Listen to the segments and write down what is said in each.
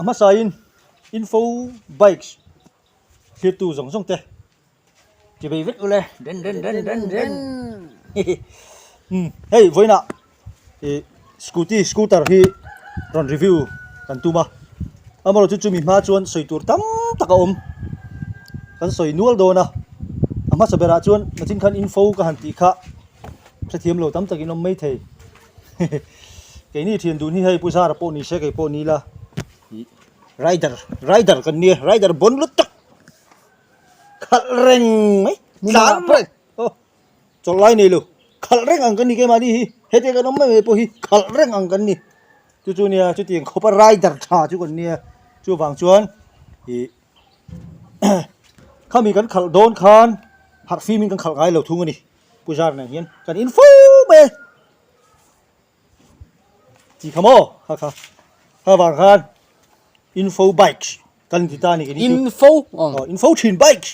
A hmasain Info Bikes thlirtu zawng zawng te ti bei vek ule den den den den den umm hei vawiinah ih scooty scooter hi rawn review kan tum a amaherawhchu chumi hma chuan sawi tur tam tak a awm kan sawi nual dawn a a hmasa berah chuan nachin khan info ka han tih kha hrethiam lo tam takin awm maithei keini thian dun hi hei pu zara pawh ni se kei pawh ni ila ih rider rider kan nia rider bawn lut tak khalh reng mai tlan reng aw chawlh lai nei lo khalh reng ang kan ni keimahni hi hetiang kan awm mai mai pawh hi khalh reng ang kan ni chu chu nia chutiang khawpa rider tha chu kan nia chuvang chuan ih khami kan khalh dawn khan harh fim in kan khalh ngai lo thung a ni pu zar nen hian kan in fo mai a chi kha maw kha kha kha vang khan info bike kan ti ta ni kini chu info oh info thin bike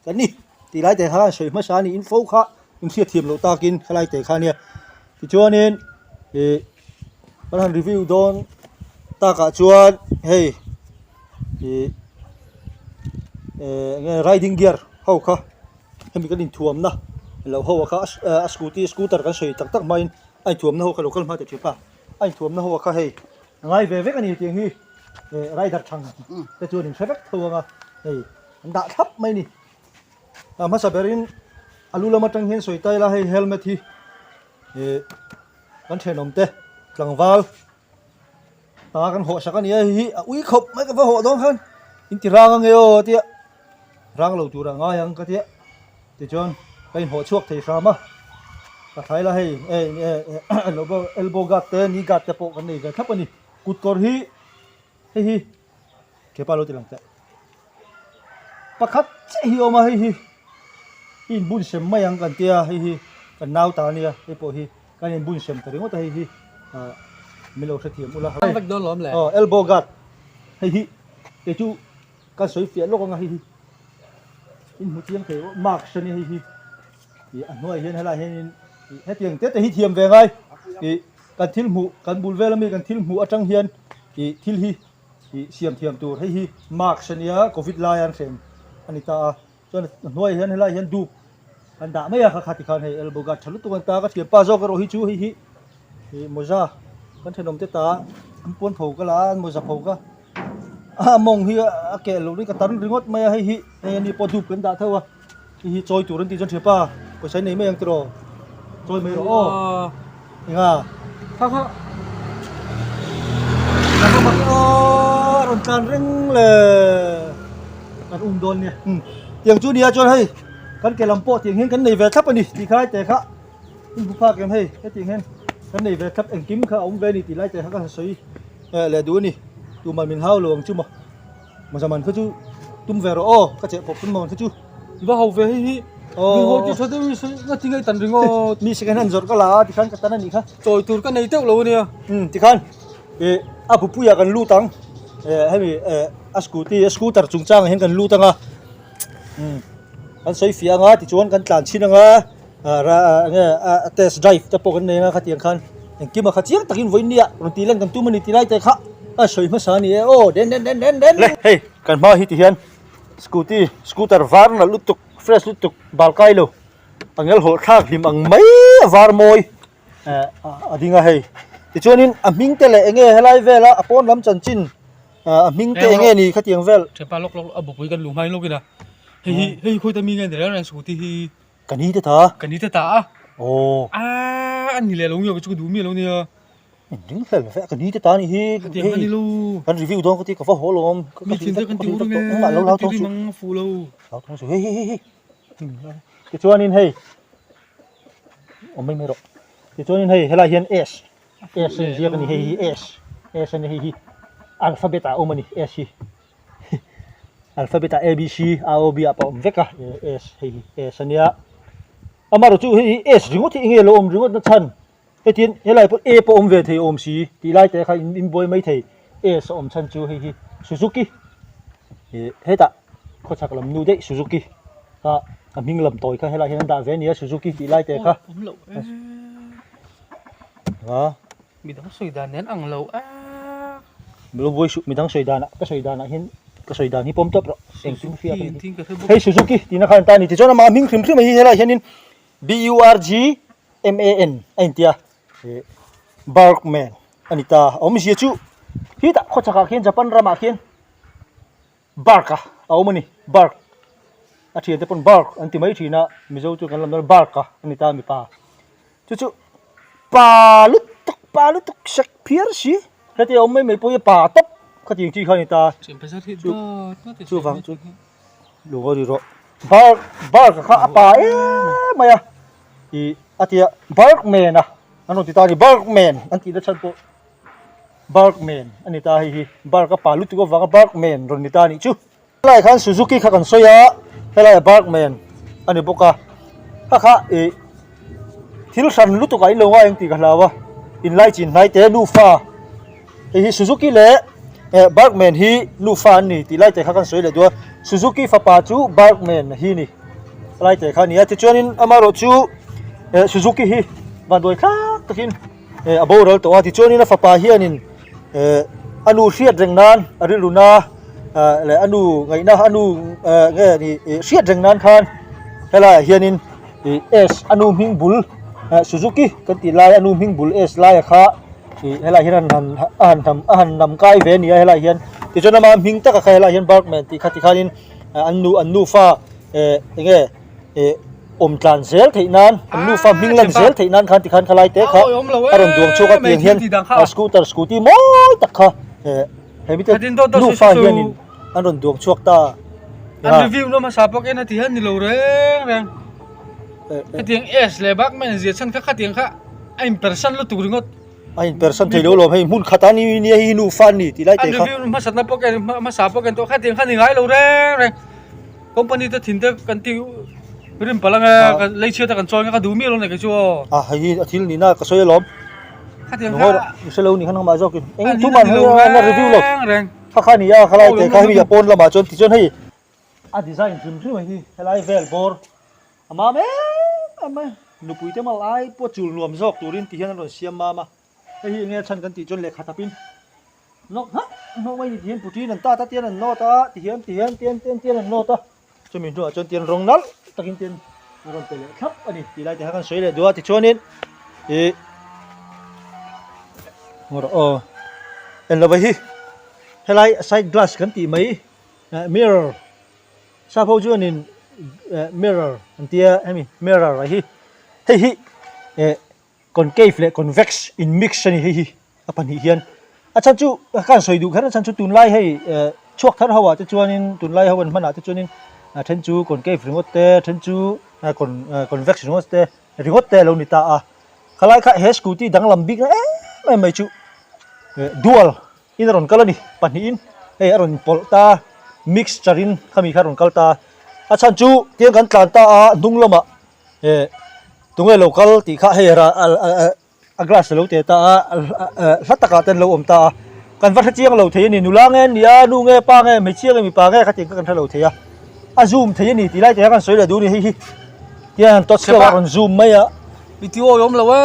kan ni ti lai te kha sawi hmasa ni info kha in hriat thiam loh takin khalai te kha nia tichuanin ih kan han review dawn takah chuan hei ih eh enge riding gear ho kha hemi kan inthuamna lo ho a kha a scooty scooter kan sawi tak tak hmain a inthuamna ho kha lo kal hma teh thipa a inthuamna ho a kha hei a ngai ve vek a ni tiang hi eh rider thang te chuan in hre vek tho ang a hei an dah thlap mai a ni a hmasa berin a lu lam atang hian sawi ta ila hei helmet hi eh kan thenawm te tlangval Ta kan hawh sak a nia hei hi a ui khawp mai ka va hawh dawn khan in ti rang ange aw tia rang lo tur a ngai ang ka tia tichuan ka inhawh chhuak thei hram a ka thlai la hei elbow guard te knee guard te pawh kan nei ve thlap a ni kut kawr hi hei hi kepa lo ti lang teh. Pakhat chiah hi a awm a hei hi i inbun sem mai ang kan tia hei hi kan nau ta ania hei pawh hi kan inbun sem ta ringawt a hei hi ah min lo hrethiam ula aw elbow guard hei hi kei chu ka sawi fiah lawk anga hei hi in hmu chiang thei mask ania hei hi ih a hnuaiah hian helaiah hianin ih hetiang te te hi thiam ve ngai ih kan thil hmuh kan bul vel ami kan thil hmuh atang hian ih thil hi. Ih siam thiam tur hei hi mask a nia covid lai an hrem a ni ta a chuan a hnuaiah hian helaiah hian dup an dah mai a kha kha tikhan hei elbow guard tha lutuk an ta a ka thianpa zawk erawh hi chu hei hi ih mawza kan thenawm te ta an puan pho ka la a an mawza pho ka a mawng hi a keh loh in ka tan ringawt mai a hei hi hei ani pawh dup kan dah tho a. Hei hi chawi tur an tih chuan thianpa pawisa nei mai ang tiraw chawi mai rawh aw enga kha kha ka va mak aw a rawn tlan reng le kan um dawn nia um tiang chu nia chuan hei kan ke lam pawh tiang hian kan nei ve thlap a ni tih kha lai te kha in bu phak em hei hetiang hian kan nei ve thlap engkim kha a awm ve a ni tih lai te kha ka han sawi leh duh a ni tumah min hau lo ang chu maw. Mazaman kha chu tum ve rawh aw ka cheh pawp tum mawn kha chu. Va ho ve hei hi. Mi ho ti tha deuh hi nga ti ngei tan ringawt. Mi second hand zawrh ka la a tikhan ka tan a nih kha. Chawi tur ka nei teuh lo ania. Um tikhan eh a bupuiah kan lut ang eh hemi eh a scooty a scooter chungchangah hian kan lut ang a um kan sawi fiah ang a tichuan kan tlan chhin ang a. Nge a test drive te pawh kan nei anga khatiang khan engkim a kha chiang takin vawiin nia rawn tih lan kan tum a ni tih lai te kha a sawi hmasa a ni e aw den den den den den. Le hei kan hma hi ti hian scooty scooter var nalh lutuk fresh lutuk bal kai lo a ngel hawlh thlak hlim ang mai a var mawi eh a ding a hei tichuanin a hming te leh enge helai vela a pawn lam chanchin a hming te enge ni khatiang vel. Thianpa lawk lawk a bupui kan luh hmain lawkin a hei hi hei hi khawi ta mi nge ni reng reng scooty hi. Ka ni te ta. Ka ni te ta a. Aw. A an ni leh lo nge chu ka duh mi lo nia. In ring hlel ve ka ni te ta ni hi. Hetiang ka ni lo. Kan review dawn ka ti ka va haw lawm. Mi thin te kan ti ur nge. Lo lau tawng chu. Mang fu lo. Lau tawng chu hei hei hei. Tichuanin hei. Awm mai mai rawh. Tichuanin hei helai hian S. S a inziak a ni hei hi S. S a ni hei hi. Alphabet ah a awm a ni S hi. Alphabet ah A B C A O B ah pawh a awm vek a S hei hi S a nia amaherawh chu hei hi S ringawt hi enge lo awm ringawt na chhan hetiang helai pawh A pawh awm ve thei awm si tih lai te kha in buai mai thei S a awm chhan chu hei hi Suzuki ih hetah khawchhak lam nu daih Suzuki kha a hming lam tawi kha helai hian an dah ve a nia Suzuki tih lai te kha a. Midang sawi dan nen ang lo a. Lo buai suh midang sawi danah ka sawi danah hian ka sawi dan hi pawm tawp rawh engkim hria ka ni hei Suzuki tihna khan ta a ni tichuan amah hming hrim hrim a hi helaiah hianin B U R G M A N a intia ih Burgman a ni ta a awmzia chu hetah khawchhakah khian Japan ramah khian Bark a a awm a ni bark a thiante pawn bark an ti mai thin a mizo chu kan lam dawn bark a a ni ta mipa chu chu pa lutuk pa lutuk sek phiar si heti a awm mai mai pawh hi pa tawp khatiang chi kha a ni ta chu chuvang chu lung a ri rawh bark bark a kha a pa em mai a ih a tia bark man a an rawn ti ta a ni bark man an tih na chhan pawh. Barkman a ni ta hei hi bark a pa lutuk avanga Barkman rawn ni ta a nih chu. Helaiah khan Suzuki kha kan sawi a, helaiah Barkman a ni bawk a, kha kha ih thil hran lutuk ah in lo ngai ang tih ka hlau a, inlai chin hnai te nufa hei hi Suzuki leh eh Barkman hi nufa an ni tih lai te kha kan sawi leh duh a, Suzuki fapa chu Barkman hi ni lai te kha a ni a, tichuanin amaherawh chu eh Suzuki hi vanduai thlak takin. eh a boral tawh a tichuanin a fapa hianin eh a nu hriat reng nan a rilru na ah leh a nu ngaihna a nu eh nge ni ih hriat reng nan khan helaiah hianin ih s a nu hming bul eh suzuki kan tih lai a nu hming bul s laia kha ih helaiah hian an han a han hnam a han nam kai ve a ni a helaiah hian tichuan ama hming taka kha helaiah hian Burgman tih kha tikhanin an nu an nufa eh eng nge. eh awm tlan zel theih nan an nufa hming lan zel theih nan khan tikhan khalai te kha a rawn duang chhuak a tiang hian a scooter scooty mawi tak kha eh he mite nufa hianin an rawn duang chhuak ta an review na hmasa bawk en a ti hian ni lo reng reng hetiang s leh bak mai an zia chhan kha khatiang kha a in persan lutuk ringawt a in persan thei lo lawm hei hmun khat a ni nia hei hi nufa an ni tih lai te kha an review hmasat na pawh en hmasa pawh en tawh khatiang kha ni ngai lo reng reng Company te thin te kan ti rim palh ange kan lei chhiat a kan chawi ang a ka duh miah lo nei kei chu aw. A hei hi a thil nihna ka sawi alawm. Khatiang kha i hre lo ni khan nangmah zawkin eng thu man hei a na review lo. Kha kha ni a khalai te kha hemi a pawn lamah chuan tichuan hei a design hrim hrim a hi helai vel bawr a mam em em mai nupui te mal ai pawh chul nuam zawk turin ti hian an rawn siam mam a hei hi enge a chhan kan tih chuan lehkha thapin Nawk hnah hnawk mai ni tihian putin an tat a tian an nawt a tihian tihian tian tian tian an nawt a chumi hnuah chuan tian rawng nalh takin tian a rawn pe leh thlap a ni tih lai te kha kan sawi leh duh a tichuanin ih ngaw rawh aw en lo hi helai side glass kan tih mai eh mirror sap ho chuanin eh mirror an tia hemi mirror a hi hei hi eh. Concave leh convex in mix a ni hei hi a pahnih hian a chhan chu ka han sawi duh kher a chhan chu tunlai hei eh chhuak thar ho ah te chuanin tunlai ho an hman ah te chuanin a then chu concave ringawt te then chu con convex ringawt te ringawt te a lo ni ta a khalai kha he scooty danglam bik na em em mai chu eh dual in a rawn kal a ni pahnihin hei a rawn pawlh ta mixture in khami kha a rawn kal ta a chhan chu tiang kan tlan ta a hnung lamah eh tunge lo kal tih kha hei a glass a lo teh ta a hla takah te an lo awm ta a kan va hre chiang lo thei a ni nula nge an nih a nu nge pa nge hmeichhia nge mipa nge khatiang kha kan hre lo thei a a zoom thei a ni tih lai te kha kan sawi leh duh a ni hei hi tiang an touch deuh a rawn zoom mai a i ti awi awm lo e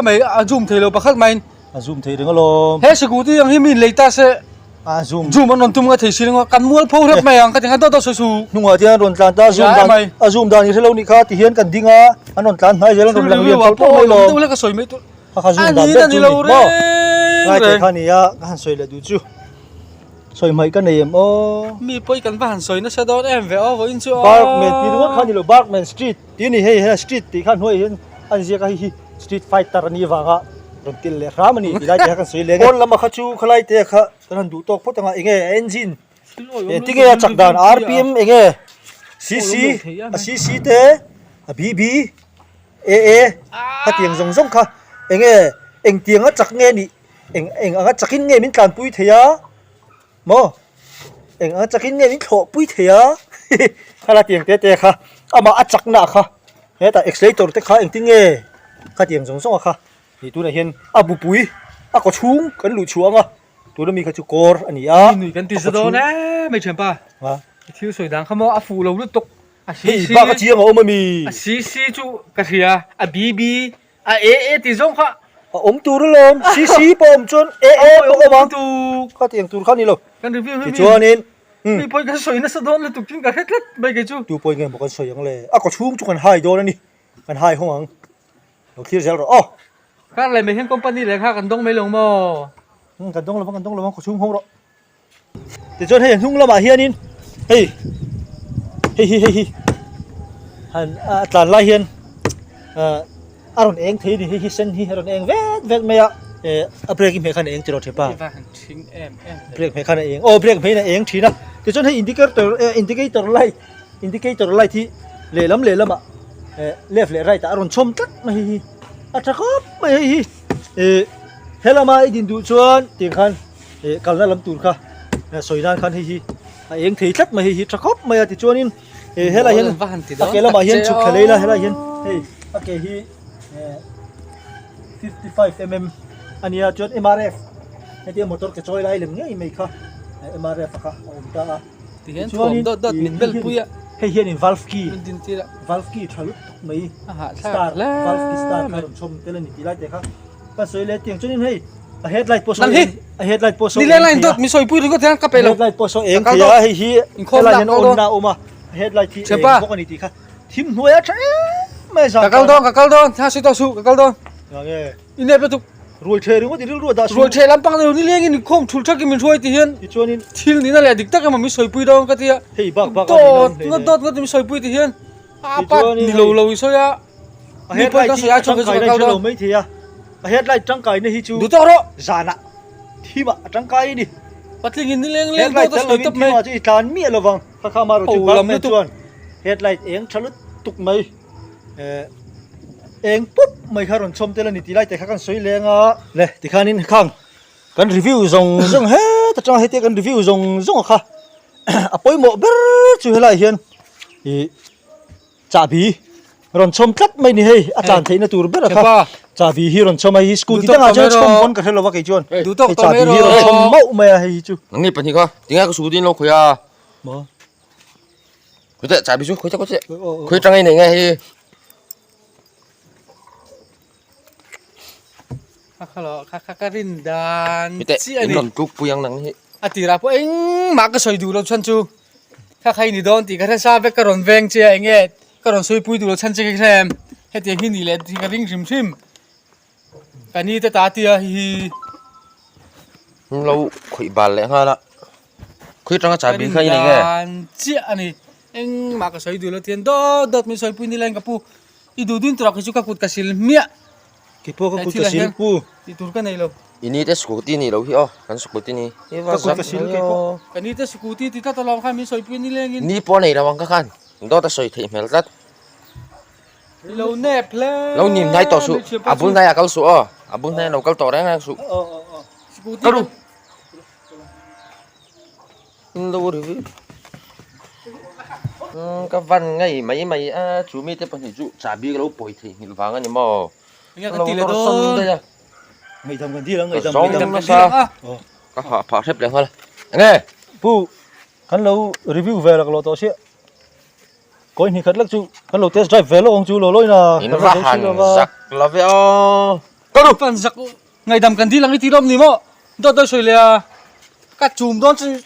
mai a zoom thei lo pakhat maiin a zoom thei reng alawm he sikul ang hi mi in lei ta se a zoom zoom an rawn tum nga thei si ringawt kan mual pho hrep mai ang ka ti nga dawt dawt sawi su hnungah te an rawn tlan ta zoom dan a zoom dan i hrelo nih kha ti hian kan ding a an rawn tlan hnai zel an rawn lang lian tawlh tawlh mai lo deuh hlek ka sawi mai tur kha kha zoom dan ber chu ni maw ngai te kha nia ka han sawi leh duh chu sawi hmaih ka nei em aw mi pawi kan va han sawi nasa dawn em ve aw vawiin chu aw Barkman tih ringawt kha ni lo Barkman street tih a ni hei hei street tih kha hnuaiah hian an ziak a hei hi street fighter a nih avanga rawn til leh hram a ni tih lai te kha kan sawi leh ang e pawn lama kha chu khalai te kha Kan han duh tawk phawt anga enge a engine engtin nge a chak dan rpm enge cc a cc te a bb aa khatiang zawng zawng kha enge engtiang a chak nge nih eng eng anga chakin nge min tlanpui thei a maw eng anga chakin nge min thlawhpui thei a khala tiang te te kha amah a chakna kha hetah accelerator te kha engtin nge khatiang zawng zawng a kha. Ih tunah hian a bupui a kaw chhung kan luh chhuah ang a tuna mi kha chu kawr a ni a Mi nui kan ti za dawn e mai thianpa a i thil sawi dan kha maw a fuh lo lutuk a hei bak a chiang a awm a mi a cc chu ka hria a bb a aa ti zawng kha. A awm tur alawm CC pawh awm chuan AA pawh awm ang kha tiang tur kha ni lo. Kan review hi Tichuanin mi pawi kan sawi nasa dawn lutuk thin ka hre tlat mai kei chu. Tu pawi nge maw kan sawi ang le? A kaw chhung chu kan hai dawn a ni. Kan hai hawng ang. Lo thlir zel rawh aw. Kar leh mai hian company leh kha kan dawng mai lo maw? Kan dawng lo ang kan dawng lo ang kaw chhung hawng rawh. Tichuan hei a hnung lamah hianin hei hei hi hei hi han a tlan lai hian ah a rawn eng thei a ni hei hi sen hi a rawn eng vek vek mai a eh a brake hi hmeh khan a eng tiraw thepa brake hmeh khan a eng aw brake hmeh in a eng thin a tichuan hei indicator eh indicator light indicator light hi lehlam lehlamah eh left leh right ah a rawn chhawm tlat mai hei hi a tha khawp mai hei hi eh helama i din duh chuan tiang khan. Eh kalna lam tur kha sawi nan khan hei hi a eng thei tlat mai hei hi tha khawp mai a tichuanin eh helai hian a ke lamah hian chhuk thla lei la helai hian hei a ke hi eh 55 mm a nia chuan MRF hetia motor ke chawi lai lem ngei mai kha MRF a kha a awm ta a Tihian thuam dawt dawt min bel pui a. Hei hianin valve key min din tir a. Valve key tha lutuk mai. A hah thlak Star hle valve key star kha rawn chhawm tel a ni tih lai te kha. Ka sawi leh tiang chuanin hei a headlight pawh saw Nang hi a headlight pawh saw Ni leng line dawt min sawi pui ringawt hian ka pe lo. Headlight pawh saw eng Ka kal thei a dawn. hei hi Inkhawm helai dak hian kal on dawn. na a awm a a headlight hi eng Thianpa. bawk a ni tih kha thim hnuai a tha em mai zan Ka kal dawn ka kal dawn tha si tawh suh ka kal dawn. Ngang e. I nep lutuk. Ruai ṭhe ringawt i rilru a dah suh. Ruai ṭhe lampang ni lo ni lengin inkhawm thul thakin min hruai ti hian Tichuanin thil nihna leh dik tak emaw min sawipui dawn ka ti a. Hei bak bak a ni Dawt nan hlei ngawt nen. dawt ngawt min sawipui ti hian a pa Tichuanin ni lo hei lo i sawi a. A Mi pawi headlight ka hi sawi ai chuan kei chu ka tangkaina kal i hre lo dawn. mai thei a. A headlight tangkaina hi chu Duh tawk rawh. zanah thimah a tangkai a ni. Patlingin ni leng leng Headlight dawt a tel sawi lovin tawp mai. thimah chu i tlan miah lovang. Kha kha amaherawh chu Ho bulb lam nen lutuk. chuan headlight eng tha lutuk mai. Eh eng pup mai kha rawn chhawm tel a ni tih lai te kha kan sawi leng a. Le tikhanin khang kan review zawng zawng het atanga hetia kan review zawng zawng a kha a pawimawh ber chu helaiah hian ih chahbi rawn chhawm tlat mai ni hei a tlan theihna tur ber a kha chahbi hi rawn chhawm a hei scooty dangah chuan chhawm pawn ka hre lo va kei chuan hei chahbi hi rawn chhawm mauh mai a hei hi chu. Nangni pahnih kha tinge ka scooty in lo khawih a. Maw. Khawite chahbi chu khawite khawite khawi tang ei nei nge hei Kha kha lo kha kha ka rin dan Khawite chi a in ni. rawn tluk pui ang nang hi. A tirah pawh engmah ka sawi duh lo chhan chu kha kha i ni dawn tih ka hre sa vek ka rawn veng che a enge ka rawn sawi pui duh lo chhan che ka hre em hetiang hi ni leh tih ka ring hrim hrim ka ni te ta tia hi hi. Lo khawih bal leh nghal a. Khawi atanga chahbi kha i nei nge? Dan chiah a ni. Engmah ka sawi duh lo tian dawt dawt min sawipui ni lain ka pu. I duh dun turah khi chu ka kut ka sil hmiah. Kei pawh ka kut ka sil pu. Tih tur ka nei lo. I ni te scooty ni lo hi aw, kan scooty ni. Ka kut ka sil kei pawh. Ka ni te scooty ti tlat alawm khan min sawipui ni lengin. Ni pawh nei lo ang ka khan. Dawt a sawi theih hmel tlat. I lo nep hle. Lo nim hnai tawh suh. A bul hnaiah kal suh aw. A bul hnaiah lo kal tawh reng reng suh. Scooty Ka ru. Lo ri ka van ngei mai mai a chu mite pahnih chu chahbi ka lo pawi theih nghilh vang a ni maw ka ti leh dawn ngaihdam kan dil ang ngaihdam ngaihdam nasa ka hah phah hrep leh nghal enge pu kan lo review ve lak lo tawh sia kawi hnih khat lek chu kan lo test drive ve lawk ang chu lo lawina in va han zak lo ve aw ka ru kan zak Ngaihdam kan dil ang i ti lawm ni maw? Dawt dawt sawi leh a, ka chum dawn chu.